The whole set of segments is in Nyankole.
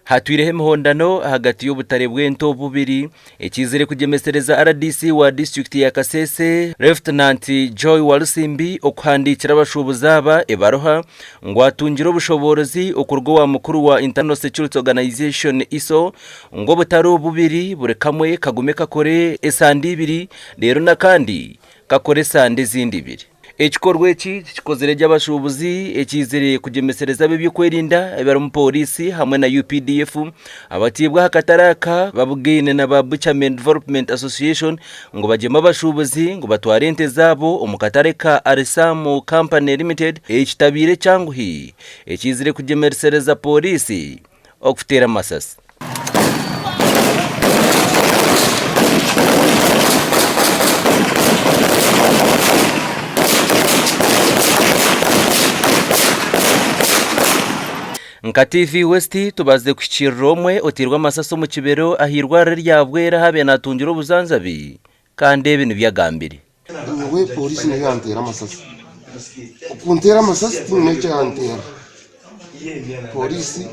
Hatwireho emihondano ahagati y'obutare bw'ente obu bubiri ekiizire kugyemesereza rdc wa disiturikiti ya Kasese, Lefutinanti Joy Walusimbi okuhandiikira abashuubuzi aba ebaruha ngu atungire obushoboorozi okuruga owa mukuru wa Internal Security Organisation, ISO, ngu obutare obu bubiri buri kamwe kagume kakore esande ibiri reero n'akandi kakore esande ezindi ibiri. Ekikorwa eki kikozire gye abashuubuzi ekiizire kugyemesereza ab'ebyokwerinda ebarimu Pooriisi hamwe na UPDF abatiibwe aha katare aka babugaine na ba Buchaman Development Association ngu bagyeme abashuubuzi ngu batware ente zaabo omu katare ka Arisamu Company Limited ekitabaire ekyanguhi ekiizire kugyemesereza Pooriisi okuteera amasasi. Nka TV West tubazize kuhikiirira omwe oteirwe amasasi omu kibero ah'eirwariro erya Bwera ahu abaire natungira obujanjabi kandi ebi nibyo agambire. Nyowe pooriisi niyo yanteera amasasi. Okunteera amasasi tihaine eki yanteera. Pooriisi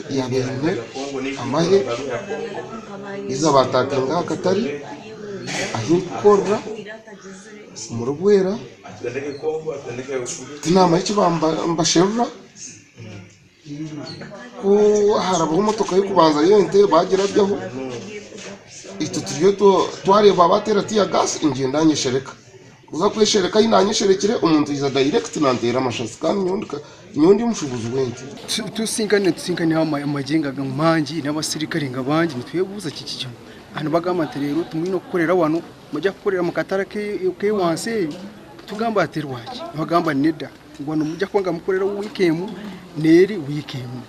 yaaba eine amahe baija baatakinga aha katare ahu ndikukorera omuri Bwera, tinamanya eki nibasherura. Ku harabaho emotoka y'okubanza y'ente baagirabyaho, itwe turiyo twareeba baateera tiyagaasi ngyenda nyeshereka. Kuza kweshereka ahi naanyesherekire omuntu yaija dayirekiti nanteera amashasi kandi nyowe ndi omushuubuzi w'ente. Tusinkane nitusinkana amagye nga mangi n'abasirikare nga bangi nitwebuuza kiki kinu. Nibagamba nti reero timwine kukorera wanu mugye kukorera omu katare ak'ewansi eyo. Tugamba ati rwaki? Nibagamba neda. Ngu nimwija kuba nga mukorera wiiki emwe n'eri wiiki emwe.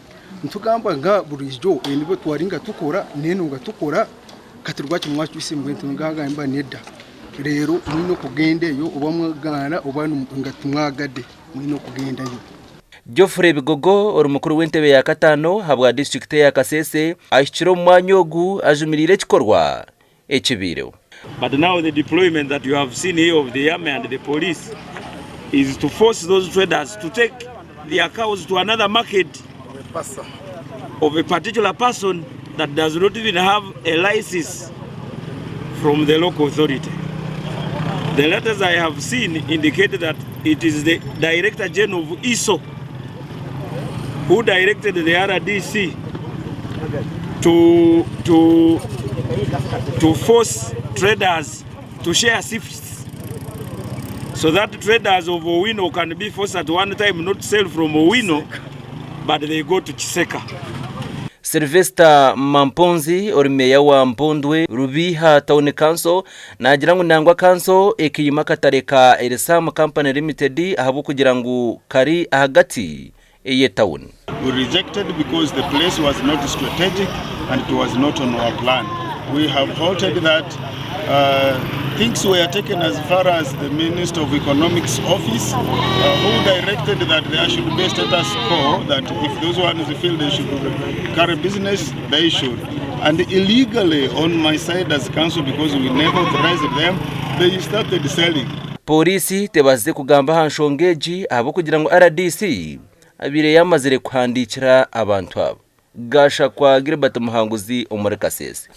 Nitugamba nga buriijo ebi twari nga tukora n'enu nga tukora kati rwaki mwacwise mbwenu nibagamba neda. Reero mwine okugenda eyo oba mwagaana oba nga timwagade mwine okugendayo. Geoffrey Bigogo ori mukuru w'entebe ya kataano ahabwa disiturikiti eya Kasese ahikire omu mwanya ogu ajumiriire ekikorwa ekibaireho. But now the deployment that you have seen here of the army and the police is to force those traders to take their cows to another market of a particular person that does not even have a license from the local authority. The letters I have seen indicate that it is the Director General of ISO who directed the RDC to, to, to force traders to share shifts so that traders of Owino can be forced at one time not sell from Owino but they go to Kiseka. Sylvester Mamponzi ori meeya wa Mpondwe Rubiiha Town Council naagira ngu nangwa kanso ekaima akatare ka Erisam Company Limited ahabw'okugira ngu kari ahagati ey'etawuni. We rejected because the place was not strategic and it was not on our plan. We have halted that. Things were taken as far as the Minister of Economics office uh, who directed that there should be a status quo that if those ones feel they should carry business, they should. And illegally on my side as council because we never authorized them, they started selling. Pooriisi tebaasize kugamba aha nshonga egi ahabw'okugira ngu rdc abaire yaamazire kuhandiikira abantu aba. Gashakwa Gilbert Muhanguzi omuri Kasese.